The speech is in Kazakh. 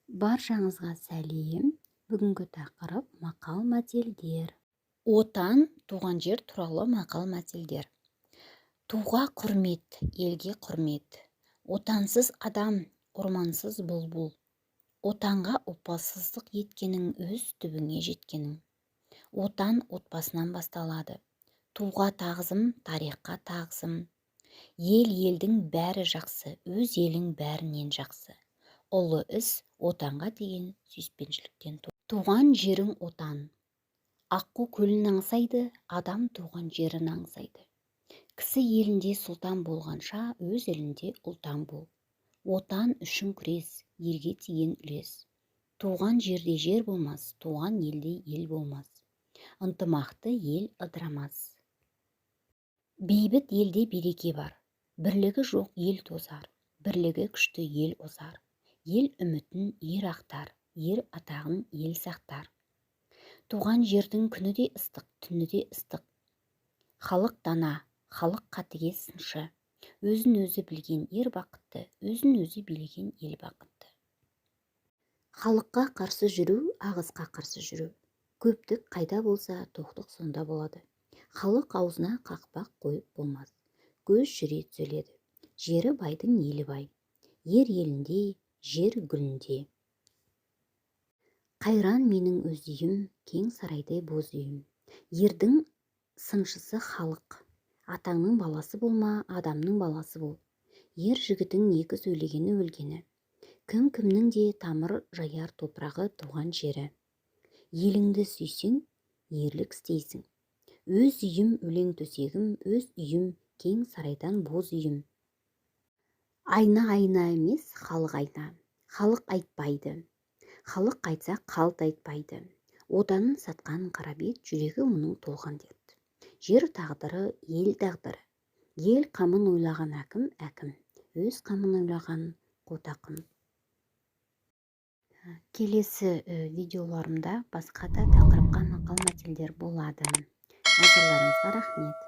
Баршаңызға сәлем! Бүгінгі тақырып: мақал-мәтелдер. Отан, туған жер туралы мақал-мәтелдер. Туға құрмет – елге құрмет. Отансыз адам – ормансыз бұлбұл. Отанға опасыздық еткенің – өз түбіңе жеткенің. Отан отбасынан басталады. Туға тағзым – тарихқа тағзым. Ел елдің бәрі жақсы, өз елің бәрінен жақсы. Ұлы іс отанға деген сүйіспеншіліктен. Туған жерің – отан. Аққу көлін аңсайды, адам туған жерін аңсайды. Кісі елінде сұлтан болғанша, өз елінде ұлтан бол. Отан үшін күрес – ерге тиген үлес. Туған жерде жер болмас, туған елде ел болмас. Ынтымақты ел ыдырамас. Бейбіт елде береке бар. Бірлігі жоқ ел тозар, бірлігі күшті ел озар. Ел үмітін ер ақтар, ер атағын ел сақтар. Туған жердің күні де ыстық, түні де ыстық. Халық дана, халық қатыгез сыншы. Өзін өзі білген ер бақытты, өзін өзі билеген ел бақытты. Халыққа қарсы жүру – ағысқа қарсы жүру. Көптік қайда болса, тоқтық сонда болады. Халық аузына қақпақ қойып болмас. Көз жүре түзеледі. Жері байдың елі бай. Ер елінде, жер гүлінде. Қайран менің өз үйім, кең сарайдай боз үйім. Ердің сыншысы – халық. Атаңның баласы болма, адамның баласы бол. Ер жігітің екі сөйлегені – өлгені. Кім кімнің де тамыр жаяр топырағы – туған жері. Еліңді сүйсең, ерлік істейсің. Өз үйім – өлең төсегім, өз үйім – кең сарайдан боз үйім. Айна айна емес, халық айна. Халық айтпайды, халық айтса, қалт айтпайды. Отанын сатқан қара бет, жүрегі оның толған дерт. Жер тағдыры – ел тағдыры. Ел қамын ойлаған әкім – әкім, өз қамын ойлаған – қотақым. Келесі видеоларымда басқа да тақырыпқа мақал мәтелдер болады. Назарларыңызға рахмет!